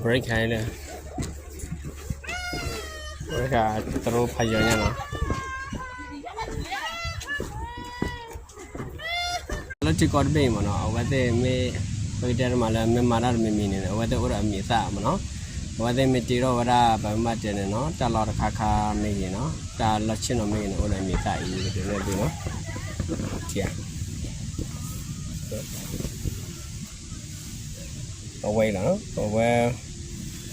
break ခါလၢ break ခါ တရူးဖးယီၤညါနီၤ. လၢထံကီၢ်တဘ့ၣ်အံၤမ့ၢ်နီၤ အဝဲသ့ၣ်မ့ၢ် ပကတဲတမးလၢမ့ၢ်မၤတၢ်တမံၤမံၤန့ၣ် အဝဲသ့ၣ်အိၣ်ဒီးအမံၤအသၣ်မ့ၢ်နီၤ. အဝဲသ့ၣ်မ့ၢ်တ့ထီၣ်ဝဲဒၣ် ပမ့ၢ်တဲန့ၣ်နီၤ တၢ်လီၢ်တခါခါမ့ၢ်ဂ့ၤနီၤ တၢ်လီၢ်ဆ့ၣ်နီၤမ့ၢ်ဂ့ၤန့ၣ် အိၣ်ဒီးအမံၤအသၣ်အံၤ ကတဲလၢဒုနီၤ. အဝဲအံၤလီၤ အဝဲ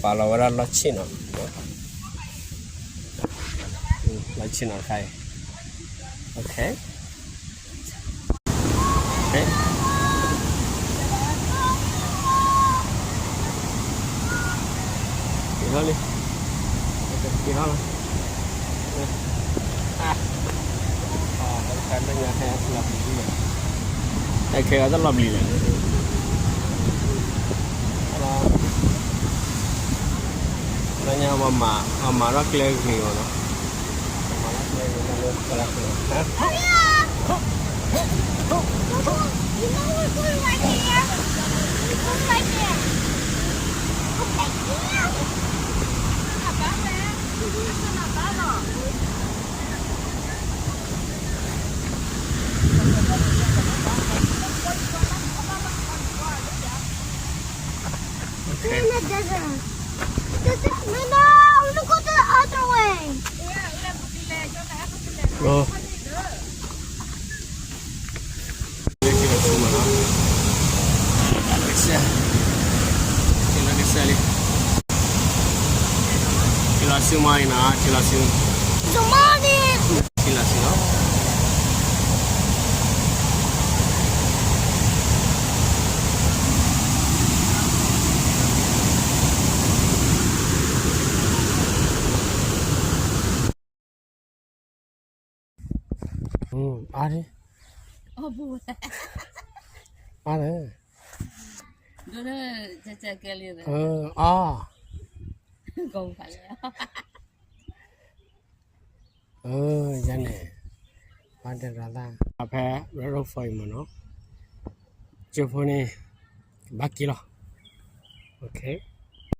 ပာ်လီၤဝဲဒၣ်လီၢ်ဆ့ၣ်နီၤ, လီၢ်ဆ့ၣ်နီၤတခါအံၤ okay. က့ၤထီၣ်လံ, က့ၤထီၣ်လီၤ. တၢ်ခဲအံၤတလီၤပျံၤလံ, တၢ်ခဲအံၤတလီၤပျံၤလံ. လၢညါ ပှၤမၤထီၣ်ကျဲဂ့ၤအီၤနီၤ, ပှၤမၤထီၣ်ကျဲဂ့ၤလၢ ထံလီၤဆူမးအံၤနီၤ, ထံလီၤဆူ, ထံလီၤဆူလီၤ. အါ, အါ, အါ, ယၤန့ၣ်, ဘၣ်တဲရၤသၣ်ဖဲ Red Rock Falls အံၤမ့ၢ်နီၤ, ကၠိဖိန့ၣ် ဘၣ်က့ၤလီၤ, okay.